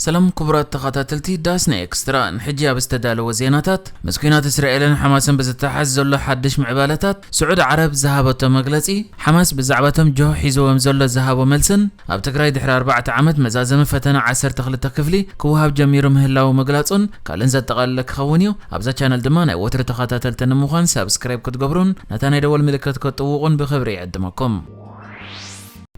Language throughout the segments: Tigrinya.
ሰላም ክቡራት ተኸታተልቲ ዳስና ኤክስትራ፣ ንሕጂ ኣብ ዝተዳለወ ዜናታት፣ ምስ ኲናት እስራኤልን ሓማስን ብዝተሓዝ ዘሎ ሓድሽ ምዕባለታት፣ ስዑዲ ዓረብ ዝሃበቶ መግለጺ፣ ሓማስ ብዛዕባቶም ጆሆ ሒዝዎም ዘሎ ዝሃቦ መልስን፣ ኣብ ትግራይ ድሕሪ ኣርባዕተ ዓመት መዛዘሚ ፈተና ዓሰርተ ክልተ ክፍሊ ክወሃብ ጀሚሩ ምህላዉ ምግላጹን ካልእን ዘጠቓለለ ክኸውን እዩ። ኣብዛ ቻነል ድማ ናይ ወትሪ ተኸታተልቲ ንምዃን ሳብስክራይብ ክትገብሩን ነታ ናይ ደወል ምልክት ክትጥውቑን ብኽብሪ ይዕድመኩም።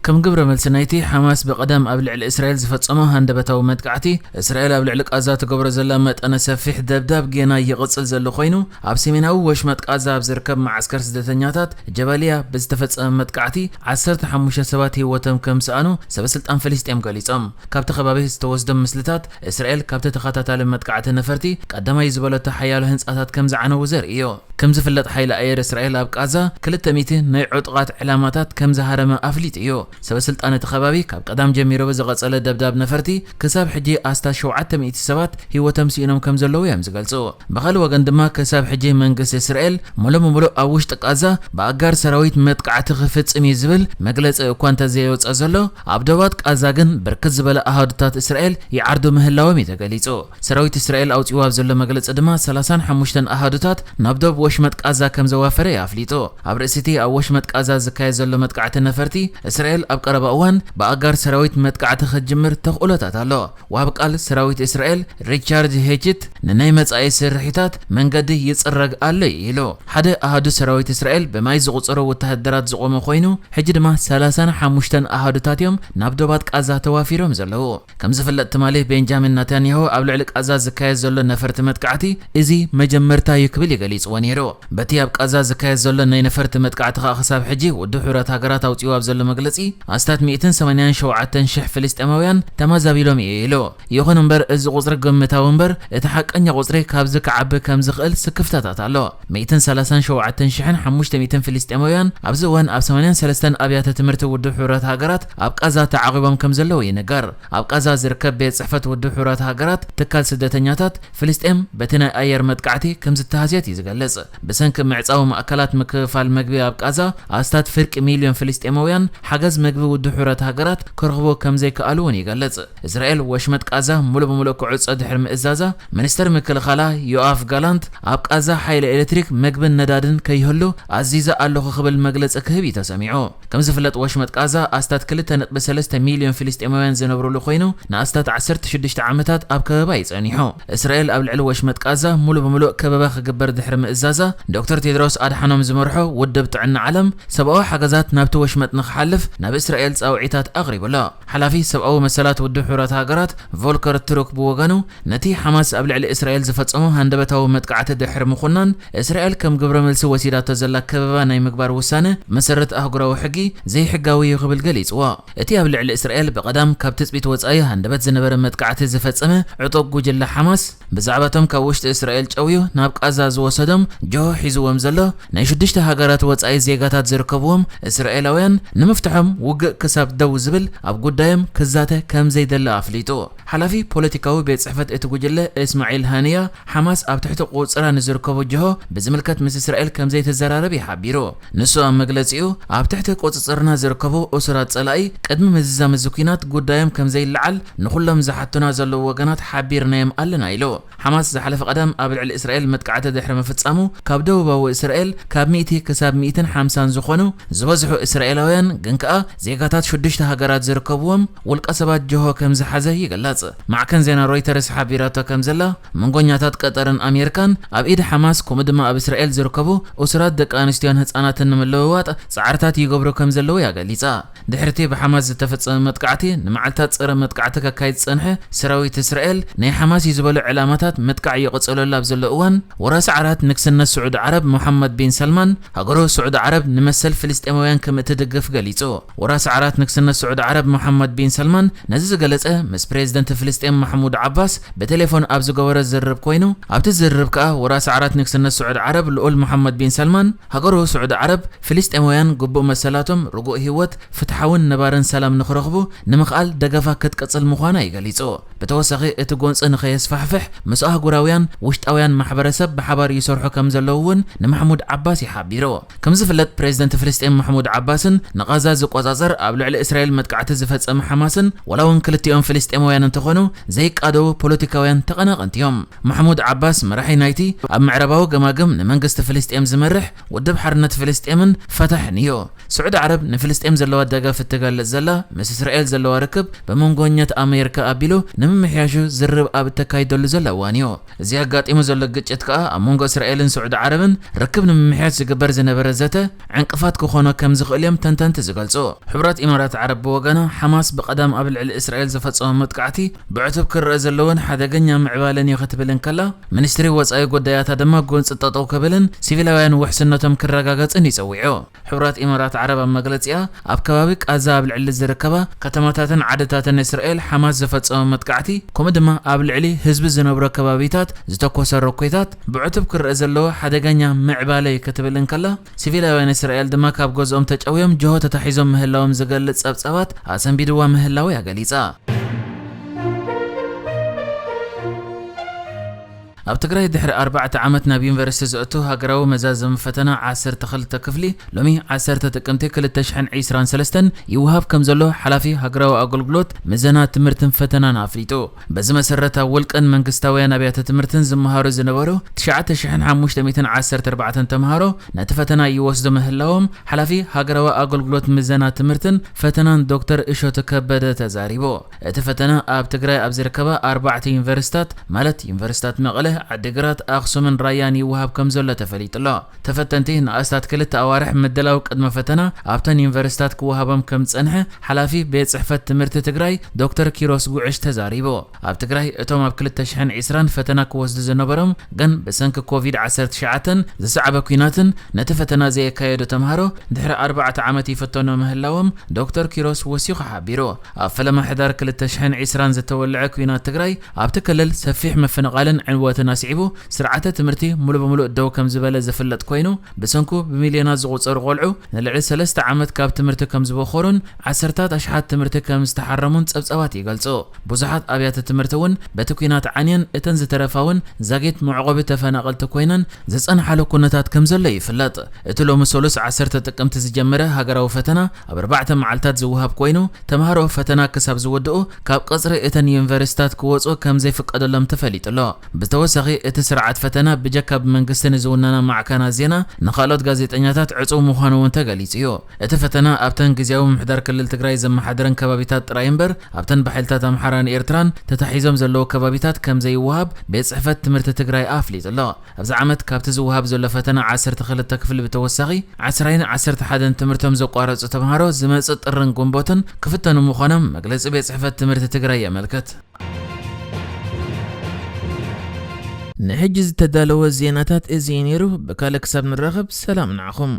ከም ግብረ መልሲ ናይቲ ሓማስ ብቐዳም ኣብ ልዕሊ እስራኤል ዝፈጸሞ ሃንደበታዊ መጥቃዕቲ፣ እስራኤል ኣብ ልዕሊ ቃዛ ትገብሮ ዘላ መጠነ ሰፊሕ ደብዳብ ጌና ይቕጽል ዘሎ ኮይኑ፣ ኣብ ሰሜናዊ ወሽመጥ ቃዛ ኣብ ዝርከብ መዓስከር ስደተኛታት ጀባልያ ብዝተፈጸመ መጥቃዕቲ ዓሰርተ ሓሙሽተ ሰባት ህይወቶም ከም ዝሰኣኑ ሰበስልጣን ፍልስጤም ገሊጾም። ካብቲ ከባቢ ዝተወስዶ ምስልታት፣ እስራኤል ካብቲ ተኸታታሊ መጥቃዕቲ ነፈርቲ ቀዳማይ ዝበለቶ ሓያሎ ህንጻታት ከም ዝዓነዉ ዘርኢ እዩ። ከም ዝፍለጥ፣ ሓይሊ ኣየር እስራኤል ኣብ ቃዛ ክልተ ሚእቲ ናይ ዕጡቓት ዕላማታት ከም ዝሃረመ ኣፍሊጡ እዩ። ሰበስልጣን እቲ ከባቢ፣ ካብ ቀዳም ጀሚሩ ብዝቐጸለ ደብዳብ ነፈርቲ ክሳብ ሕጂ ኣስታት ሸውዓተ ሚእቲ ሰባት ህይወቶም ስኢኖም ከም ዘለዉ እዮም ዝገልጹ። ብኻልእ ወገን ድማ፣ ክሳብ ሕጂ መንግስቲ እስራኤል ሙሉእ ብምሉእ ኣብ ውሽጢ ቃዛ ብኣጋር ሰራዊት መጥቃዕቲ ክፍጽም እዩ ዝብል መግለጺ እኳ እንተዘየውጸ ዘሎ፣ ኣብ ዶባት ቃዛ ግን ብርክት ዝበለ ኣሃዱታት እስራኤል ይዓርዱ ምህላዎም እዩ ተገሊጹ። ሰራዊት እስራኤል ኣውጺኡ ኣብ ዘሎ መግለጺ ድማ፣ ሰላሳን ሓሙሽተን ኣሃዱታት ናብ ዶብ ወሽመጥ ቃዛ ከም ዘዋፈረ እዩ ኣፍሊጡ። ኣብ ርእሲቲ ኣብ ወሽመጥ ቃዛ ዝካየድ ዘሎ መጥቃዕቲ ነፈርቲ፣ እስራኤል ኣብ ቀረባ እዋን ብኣጋር ሰራዊት መጥቃዕቲ ክትጅምር ተኽእሎታት ኣሎ። ወሃቢ ቃል ሰራዊት እስራኤል ሪቻርድ ሄችት፣ ንናይ መጻኢ ስርሒታት መንገዲ ይጽረግ ኣሎ ኢሉ። ሓደ ኣሃዱ ሰራዊት እስራኤል ብማይ ዝቑጸሩ ወተሃደራት ዝቖመ ኮይኑ፣ ሕጂ ድማ ሰላሳን ሓሙሽተን ኣሃዱታት እዮም ናብ ዶባት ቃዛ ተዋፊሮም ዘለዉ። ከም ዝፍለጥ ትማሊ፣ ቤንጃሚን ናታንያሁ ኣብ ልዕሊ ቃዛ ዝካየድ ዘሎ ነፈርቲ መጥቃዕቲ፣ እዚ መጀመርታ እዩ ክብል ይገሊጽዎ ነይሩ። በቲ ኣብ ቃዛ ዝካየድ ዘሎ ናይ ነፈርቲ መጥቃዕቲ ከኣ፣ ክሳብ ሕጂ ውድብ ሕቡራት ሃገራት ኣውጺኡ ኣብ ዘሎ መግለጺ፣ ኣስታት ሚእትን ሰማንያን ሸውዓተን ሽሕ ፍልስጤማውያን ተማዛቢሎም እዩ ኢሉ። ይኹን እምበር፣ እዚ ቁጽሪ ግምታዊ እምበር፣ እቲ ሓቀኛ ቁጽሪ ካብዚ ክዓቢ ከም ዝኽእል ስክፍታታት ኣሎ። ሚእትን ሰላሳን ሸውዓተን ሽሕን ሓሙሽተ ሚእትን ፍልስጤማውያን ኣብዚ እዋን ኣብ ሰማንያን ሰለስተን ኣብያተ ትምህርቲ ውድብ ሕቡራት ሃገራት ኣብ ቃዛ ተዓቒቦም ከም ዘለዉ ይንገር። ኣብ ቃዛ ዝርከብ ቤት ጽሕፈት ውድብ ሕቡራት ሃገራት ትካል ስደተኛታት ፍልስጤም በቲ ናይ ኣየር መጥቃዕቲ ከም ዝተሃዝየት እዩ ዝገልጽ። ብሰንኪ ምዕጻው ማእከላት ምክፍፋል መግቢ ኣብ ቃዛ፣ ኣስታት ፍርቂ ሚልዮን ፍልስጤማውያን ሓገዝ መግቢ ውድብ ሕቡራት ሃገራት ክረኽቡ ከም ዘይከኣሉ እውን ይገልጽ። እስራኤል ወሽመጥ ቃዛ ሙሉእ ብምሉእ ክዕጾ ድሕሪ ምእዛዛ፣ ሚኒስተር ምክልኻላ ዮኣፍ ጋላንት፣ ኣብ ቃዛ ሓይሊ ኤሌክትሪክ፣ መግብን ነዳድን ከይህሉ ኣዚዘ ኣለኹ ክብል መግለጺ ክህብ እዩ ተሰሚዑ። ከም ዝፍለጥ፣ ወሽመጥ ቃዛ ኣስታት ክልተ ነጥቢ ሰለስተ ሚልዮን ፍልስጤማውያን ዝነብሩሉ ኮይኑ፣ ንኣስታት ዓሰርተ ሽዱሽተ ዓመታት ኣብ ከበባ እዩ ጸኒሑ። እስራኤል ኣብ ልዕሊ ወሽመጥ ቃዛ ሙሉእ ብምሉእ ከበባ ክግበር ድሕሪ ምእዛዛ፣ ዶክተር ቴድሮስ ኣድሓኖም ዝመርሖ ውድብ ጥዕና ዓለም ሰብኣዊ ሓገዛት ናብቲ ወሽመጥ ንክሓልፍ ናብ እስራኤል ጻውዒታት ኣቕሪቡ ኣሎ። ሓላፊ ሰብኣዊ መሰላት ውድብ ሕቡራት ሃገራት ቮልከር ቱርክ ብወገኑ፣ ነቲ ሓማስ ኣብ ልዕሊ እስራኤል ዝፈጸሞ ሃንደበታዊ መጥቃዕቲ ድሕሪ ምኹናን፣ እስራኤል ከም ግብረ መልሲ ወሲዳቶ ዘላ ከበባ ናይ ምግባር ውሳነ፣ መሰረት ኣህጉራዊ ሕጊ፣ ዘይሕጋዊ እዩ ክብል ገሊጽዎ። እቲ ኣብ ልዕሊ እስራኤል ብቐዳም ካብ ትጽቢት ወጻኢ ሃንደበት ዝነበረ መጥቃዕቲ ዝፈጸመ ዕጡቕ ጉጅለ ሓማስ፣ ብዛዕባቶም ካብ ውሽጢ እስራኤል ጨውዩ ናብ ቃዛ ዝወሰዶም ጆሆ ሒዝዎም ዘሎ ናይ ሽዱሽተ ሃገራት ወጻኢ ዜጋታት ዝርከብዎም እስራኤላውያን፣ ንምፍትሖም ውግእ ክሳብ ደው ዝብል ኣብ ጉዳዮም ክዛተ ከም ዘይደሊ ኣፍሊጡ። ሓላፊ ፖለቲካዊ ቤት ጽሕፈት እቲ ጉጅለ እስማዒል ሃንያ፣ ሓማስ ኣብ ትሕቲ ቁጽራ ንዝርከቡ ጅሆ ብዝምልከት ምስ እስራኤል ከም ዘይተዘራረብ እዩ ሓቢሩ። ንሱ ኣብ መግለጺኡ፣ ኣብ ትሕቲ ቁጽጽርና ዝርከቡ እሱራት ጸላኢ ቅድሚ ምዝዛም እዚ ኲናት ጉዳዮም ከም ዘይለዓል ንኹሎም ዝሓቱና ዘለዉ ወገናት ሓቢርናዮም ኣለና ኢሉ። ሓማስ ዝሓለፈ ቀዳም ኣብ ልዕሊ እስራኤል መጥቃዕቲ ድሕሪ ምፍጻሙ፣ ካብ ደቡባዊ እስራኤል ካብ ሚእቲ ክሳብ ሚእትን ሓምሳን ዝኾኑ ዝበዝሑ እስራኤላውያን፣ ግን ከኣ ዜጋታት ሽዱሽተ ሃገራት ዝርከብዎም ውልቀ ሰባት ጅሆ ከም ዝሓዘ ይግለጽ። ማዕከን ዜና ሮይተርስ ሓቢራቶ ከም ዘላ፣ መንጎኛታት ቀጠርን ኣሜሪካን ኣብ ኢድ ሓማስ፣ ከምኡ ድማ ኣብ እስራኤል ዝርከቡ እሱራት ደቂ ኣንስትዮን ህጻናትን ንምልውዋጥ ጻዕርታት ይገብሩ ከም ዘለዉ እያ ገሊጻ። ድሕሪቲ ብሓማስ ዝተፈጸመ መጥቃዕቲ፣ ንመዓልታት ጸረ መጥቃዕቲ ከካይድ ዝጸንሐ ሰራዊት እስራኤል፣ ናይ ሓማስ እዩ ዝበሎ ዕላማታት ምጥቃዕ ይቕጽለሉ ኣብ ዘሎ እዋን፣ ወራሲ ዓራት ንግስነት ስዑዲ ዓረብ መሓመድ ቢን ሰልማን፣ ሃገሩ ስዑዲ ዓረብ ንመሰል ፍልስጤማውያን ከም እትድግፍ ገሊጹ። ወራሲ ዓራት ንግስነት ስዑዲ ዓረብ መሓመድ ቢን ሰልማን ነዚ ዝገለጸ፣ ምስ ፕሬዝደንት ፍልስጤም ማሕሙድ ዓባስ ብቴሌፎን ኣብ ዝገበሮ ዝርርብ ኮይኑ፣ ኣብቲ ዝርርብ ከኣ ወራሲ ዓራት ንግስነት ስዑዲ ዓረብ ልኡል መሓመድ ቢን ሰልማን፣ ሃገሩ ስዑዲ ዓረብ ፍልስጤማውያን ግቡእ መሰላቶም፣ ርጉእ ህይወት፣ ፍትሓውን ነባርን ሰላም ንኽረኽቡ ንምኽኣል ደገፋ ክትቅጽል ምዃና እዩ ገሊጹ። ብተወሳኺ፣ እቲ ጎንጺ ንኸየስፋሕፍሕ ምስ ኣህጉራውያን ውሽጣውያን ማሕበረሰብ ብሓባር ይሰርሑ ከም ዘለዉ እውን ንማሕሙድ ዓባስ እዩ ሓቢሩ። ከም ዝፍለጥ፣ ፕሬዝደንት ፍልስጤም ማሕሙድ ዓባስን ንቓዛ ዝቆ ንምቁጽጻር ኣብ ልዕሊ እስራኤል መጥቃዕቲ ዝፈጸመ ሓማስን ዋላ እውን ክልቲኦም ፍልስጤማውያን እንተኾኑ ዘይቃደዉ ፖለቲካውያን ተቐናቐንቲ እዮም። ማሕሙድ ዓባስ መራሒ ናይቲ ኣብ ምዕራባዊ ገማግም ንመንግስቲ ፍልስጤም ዝመርሕ ውድብ ሓርነት ፍልስጤምን ፈታሕን እዩ። ስዑዲ ዓረብ ንፍልስጤም ዘለዋ ደገፍ እትገልጽ ዘላ ምስ እስራኤል ዘለዋ ርክብ ብመንጎኛት ኣሜሪካ ኣቢሉ ንምምሕያሹ ዝርርብ ኣብ እተካይደሉ ዘላ እዋን እዩ። እዚ ኣጋጢሙ ዘሎ ግጭት ከኣ ኣብ መንጎ እስራኤልን ስዑዲ ዓረብን ርክብ ንምምሕያሽ ዝግበር ዝነበረ ዘተ ዕንቅፋት ክኾኖ ከም ዝኽእል እዮም ተንተንቲ ዝገልጹ። ሕቡራት ኢማራት ዓረብ ብወገና ሓማስ ብቐዳም ኣብ ልዕሊ እስራኤል ዝፈጸሞ መጥቃዕቲ ብዕቱብ ክረአ ዘለዎን ሓደገኛ ምዕባለን እዩ ክትብል እንከላ፣ ሚኒስትሪ ወጻኢ ጉዳያታ ድማ ጎንጺ ጠጠው ክብልን ሲቪላውያን ውሕስነቶም ክረጋገጽን ይጸዊዑ። ሕቡራት ኢማራት ዓረብ ኣብ መግለጺኣ ኣብ ከባቢ ቃዛ ኣብ ልዕሊ ዝርከባ ከተማታትን ዓድታትን እስራኤል ሓማስ ዝፈጸሞ መጥቃዕቲ ከምኡ ድማ ኣብ ልዕሊ ህዝቢ ዝነብሮ ከባቢታት ዝተኮሰ ሮኬታት ብዕቱብ ክረአ ዘለዎ ሓደገኛ ምዕባለ እዩ ክትብል እንከላ፣ ሲቪላውያን እስራኤል ድማ ካብ ገዝኦም ተጨውዮም ጅሆ ተታሒዞም ምህላዎም ዝገልጽ ጸብጻባት ኣሰንቢድዋ ምህላው እያ ገሊጻ። ኣብ ትግራይ ድሕሪ ኣርባዕተ ዓመት ናብ ዩኒቨርሲቲ ዘእቱ ሃገራዊ መዛዘሚ ፈተና ዓሰርተ ክልተ ክፍሊ ሎሚ ዓሰርተ ጥቅምቲ ክልተ ሽሕን ዕስራን ሰለስተን ይወሃብ ከም ዘሎ ሓላፊ ሃገራዊ ኣገልግሎት ምዘና ትምህርትን ፈተናን ኣፍሊጡ። በዚ መሰረት ኣብ ውልቅን መንግስታውያን ኣብያተ ትምህርትን ዝመሃሩ ዝነበሩ ትሽዓተ ሽሕን ሓሙሽተ ሚእትን ዓሰርተ ኣርባዕተን ተምሃሮ ነቲ ፈተና ይወስዱ ምህላዎም ሓላፊ ሃገራዊ ኣገልግሎት ምዘና ትምህርትን ፈተናን ዶክተር እሸቱ ከበደ ተዛሪቡ። እቲ ፈተና ኣብ ትግራይ ኣብ ዝርከባ ኣርባዕተ ዩኒቨርሲታት ማለት ዩኒቨርሲታት መቐለ፣ ዓዲግራት፣ ኣኽሱምን ራያን ይወሃብ ከም ዘሎ ተፈሊጡ ኣሎ። ተፈተንቲ ንኣስታት ክልተ ኣዋርሕ ምድላው ቅድመ ፈተና ኣብተን ዩኒቨርሲታት ክወሃቦም ከም ዝጸንሐ ሓላፊ ቤት ጽሕፈት ትምህርቲ ትግራይ ዶክተር ኪሮስ ጉዕሽ ተዛሪቡ። ኣብ ትግራይ እቶም ኣብ ክልተ ሽሕን ዕስራን ፈተና ክወስዱ ዝነበሮም ግን ብሰንኪ ኮቪድ ዓሰርተ ትሽዓተ ዝሰዓበ ኲናትን ነቲ ፈተና ዘየካየዱ ተምሃሮ ድሕሪ ኣርባዕተ ዓመት ይፈተኑ ምህላዎም ዶክተር ኪሮስ ወሲኹ ሓቢሩ። ኣብ ፈለማ ሕዳር ክልተ ሽሕን ዕስራን ዝተወልዐ ኲናት ትግራይ ኣብቲ ክልል ሰፊሕ ምፍንቓልን ዕንወትን ኣስዒቡ ስርዓተ ትምህርቲ ሙሉ ብምሉእ ደው ከም ዝበለ ዝፍለጥ ኮይኑ ብሰንኩ ብሚልዮናት ዝቑጸሩ ቆልዑ ንልዕሊ ሰለስተ ዓመት ካብ ትምህርቲ ከም ዝበኾሩን ዓሰርታት ኣሽሓት ትምህርቲ ከም ዝተሓረሙን ጸብጻባት ይገልጹ። ብዙሓት ኣብያተ ትምህርቲ እውን በቲ ኲናት ዓንየን እተን ዝተረፋ እውን ዛጊት መዕቆቢ ተፈናቐልቲ ኮይነን ዝጸንሓሉ ኩነታት ከም ዘሎ ይፍለጥ። እቲ ሎሚ ሰሉስ ዓሰርተ ጥቅምቲ ዝጀመረ ሃገራዊ ፈተና ኣብ ኣርባዕተ መዓልታት ዝወሃብ ኮይኑ ተምሃሮ ፈተና ክሳብ ዝውድኡ ካብ ቀጽሪ እተን ዩኒቨርሲታት ክወጹ ከም ዘይፍቀደሎም ተፈሊጡ ኣሎ። ብተወሳኺ እቲ ስርዓት ፈተና ብጀካ ብመንግስቲ ንዝውነና ማዕከናት ዜና ንኻልኦት ጋዜጠኛታት ዕጹው ምዃኑ እውን ተገሊጹ እዩ። እቲ ፈተና ኣብተን ግዜያዊ ምምሕዳር ክልል ትግራይ ዘመሓደረን ከባቢታት ጥራይ እምበር ኣብተን ብሓይልታት ኣምሓራን ኤርትራን ተታሒዞም ዘለዉ ከባቢታት ከም ዘይወሃብ ቤት ጽሕፈት ትምህርቲ ትግራይ ኣፍሊጡ ኣሎ። ኣብዚ ዓመት ካብቲ ዝወሃብ ዘሎ ፈተና ዓሰርተ ክልተ ክፍሊ ብተወሳኺ ዓስራይን ዓሰርተ ሓደን ትምህርቶም ዘቋረጹ ተምሃሮ ዝመጽእ ጥርን ግንቦትን ክፍተኑ ምዃኖም መግለጺ ቤት ጽሕፈት ትምህርቲ ትግራይ የመልክት። ንሕጂ ዝተዳለወ ዜናታት እዚ እዩ ነይሩ። ብካልእ ክሳብ ንራኸብ ሰላም ንዓኹም።